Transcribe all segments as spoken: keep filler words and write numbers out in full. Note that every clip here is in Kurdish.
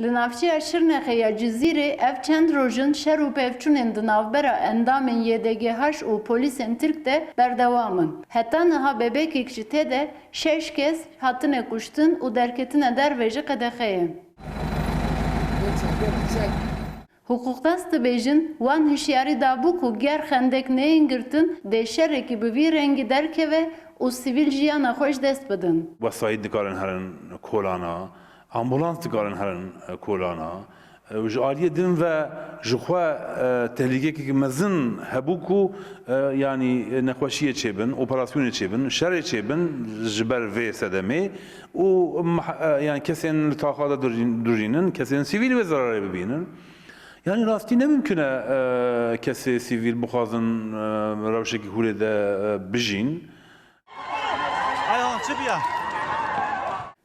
Li navçeya Şirnexê ya Cizîrê ev çend roj in şer û pevçûnên di navbera endamên Y D G H û polîsên Tirk de berdewam in. Heta niha bebekek ji tê de şeş kes hatine kuştin û derketine derve jî qedexe ye. Hiqûqdas dibêjin, wan hişyarî dabû ku ger xendek neyên girtin, dê şerekî bi vî rengî derkeve û sivîl jiyana xwe ji dest bidin. Wesayît dikarin herin kolana, ambulans dikarin herin, e, kolana. E, û ji aliyê din ve ji xwe, e, tehlîkekî mezin hebû ku, e, yanî nexweşiyê çêbin, operasyonê çêbin, şerê çêbin ji ber vê sedemê û meh-, e, yanî kesên li taxa de durîn-, durînin, kesên sivîl wê zerarê bibînin. Yanî rastî ne mimkun e, e, kesê sivîl bixwazin, e, rewşekî hûrê de, e, bijîn. Ayhan, çi biya?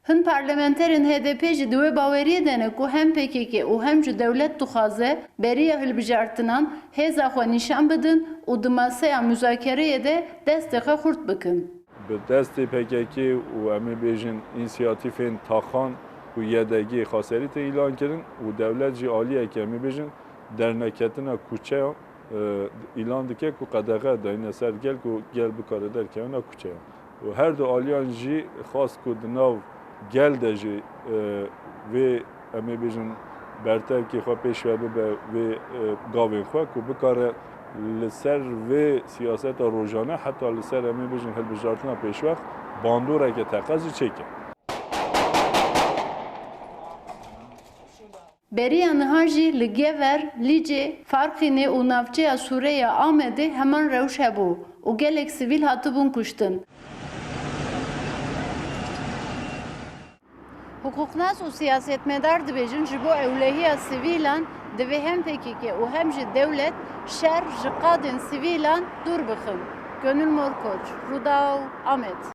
Hin parlamenterên H D P jî di wê baweriyê de ne ku hem P K K û hem jî dewlet dixwaze beriya hilbijartinan hêza xwe nîşan bidin û di maseya muzakereyê de destê xwe xurt bikin. Bi destê P K K û em ê bêjin însiyatîfên taxan ku Y D G xaserî tê îlan kirin û dewlet jî aliyeke em ê bêjin derneketina kuçeyan, e, îlan dike ku qedexe dayîne ser gel ku gel bikare derkevina kuçeyan. Û her du aliyan jî xwest ku di nav gel de jî, e, vê em ê bêjin bertevkê xwe pêş ve bibe vê, e, gavên xwe ku bikare li ser vê siyaseta rojane heta li ser em ê bêjin hilbijartina pêşwext bandoreke teqez jî çêke. Beriya niha jî li Gever, Lîcê, Farqînê û navçeya Sûre ya Amedê heman rewş hebû û gelek sivîl hatibûn kuştin. Hiqûqnas û siyasetmedar dibêjin, ji bo ewlehiya sivîlan divê hem P K K û hem jî dewlet şer ji qadên sivîlan dûr bixin. Gönül Morkoç, Rûdaw, Amed.